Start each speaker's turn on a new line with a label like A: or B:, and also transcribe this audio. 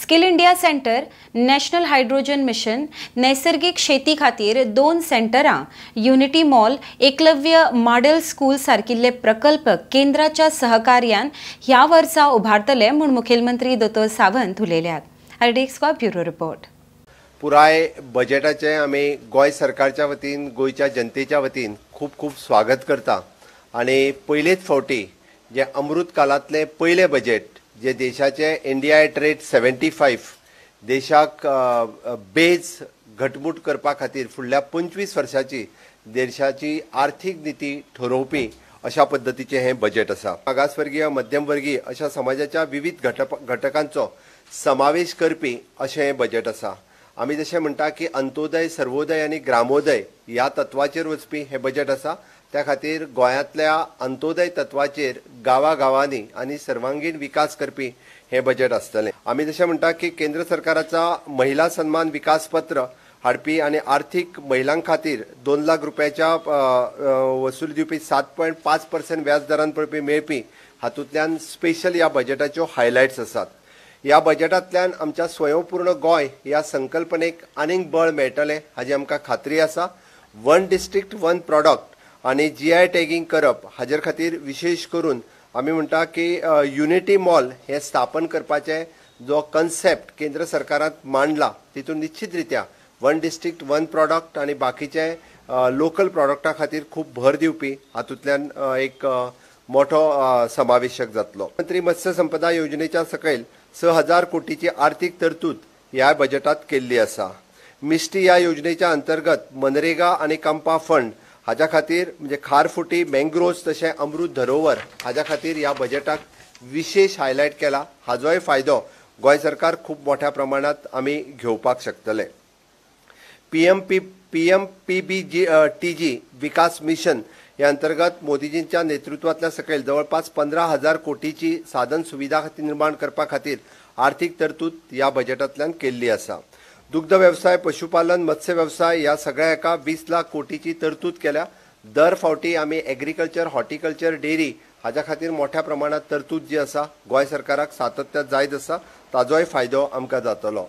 A: Skill India centre, national hydrogen mission, नैसर्गीक शेती खातीर 2 सेंटरां, unity mall, Eklavya model school सारकिल्ले प्रकल्प केंद्राच्या सहकार्यान ह्या वर्सा उबारतले म्हूण मुखेलमंत्री दोतोर सावंत उलयल्यात. RDX bureau report.
B: पुराय बजेटाचें आमी गोंय सरकारच्या वतीन, गोंयच्या जनतेच्या वतीन खूब खूब स्वागत करता आनी पयलेच फावटी जे अमृत कालांतलें पयलें बजेट जे देशाचे इंडिया एट रेट 75 देशाक बेज घटमूट करपा खातीर फुडल्या 25 वर्सांची देशाची आर्थीक निती ठरोवपी अशा पद्दतीचें हें बजेट आसा. मागासवर्गीय, मध्यमवर्गीय अशा समाजाच्या विविध घटकांचो समावेश करपी अशें हें बजेट आसा. आमी जशें म्हणटा की अंत्योदय, सर्वोदय आनी ग्रामोदय ह्या तत्वाचेर वचपी हें बजेट आसा. त्या खातीर गोंयांतल्या अंत्योदय तत्वाचेर गांवागांवांनी आनी सर्वांगीण विकास करपी हें बजेट आसतलें. आमी जशें म्हणटा की केंद्र सरकाराचा महिला सन्मान विकास पत्र हाडपी आनी आर्थीक महिलां खातीर 2 लाख रुपयाच्या वसूल दिवपी 7.5% व्याज दरान पळोवपी मेळपी हातूंतल्यान स्पेशल ह्या बजेटाच्यो हायलायट्स आसात. ह्या बजेटांतल्यान आमच्या स्वयंपूर्ण गोंय ह्या संकल्पनेक आनीक बळ मेळटलें हाजी आमकां खात्री आसा. वन डिस्ट्रिक्ट वन प्रॉडक्ट आनी जीआय टॅगींग करप हाजेर खातीर विशेश करून आमी म्हणटा की युनिटी मॉल हें स्थापन करपाचें जो कन्सेप्ट केंद्र सरकारान मांडला तितून निश्चित रित्या वन डिस्ट्रिक्ट वन प्रॉडक्ट आनी बाकीचे लोकल प्रॉडक्टा खातीर खूब भर दिवपी हातूंतल्यान एक मोठो समावेशक जातलो. मंत्री मत्स्य संपदा योजनेच्या सकयल 6,000 कोटीची आर्थीक तरतूद ह्या बजेटात केल्ली आसा. मिस्टी ह्या योजनेच्या अंतर्गत मनरेगा आनी कंपा फंड हाज्या खातीर म्हणजे खारफुटी, मँग्रोव्स तशें अमृत धरोवर हाज्या खातीर ह्या बजेटाक विशेश हायलायट केला. हाजोय फायदो गोंय सरकार खूब मोठ्या प्रमाणांत आमी घेवपाक शकतले. PMPBTG विकास मिशन ह्या अंतर्गत मोदीजींच्या नेतृत्वांतल्या सकयल जवळपास 15,000 कोटीची साधन सुविधा निर्माण करपा खातीर आर्थीक तरतूद ह्या बजेटांतल्यान केल्ली आसा. दुग्ध व्यवसाय, पशुपालन, मत्स्य व्यवसाय ह्या सगळ्या एका 20 लाख कोटीची तरतूद केल्या. दर फावटी आमी एग्रीकल्चर, हॉर्टिकल्चर, डेअरी हाज्या खातीर मोठ्या प्रमाणात तरतूद जी आसा गोंय सरकाराक सातत्यात जायत आसा. ताजोय फायदो आमकां जातलो.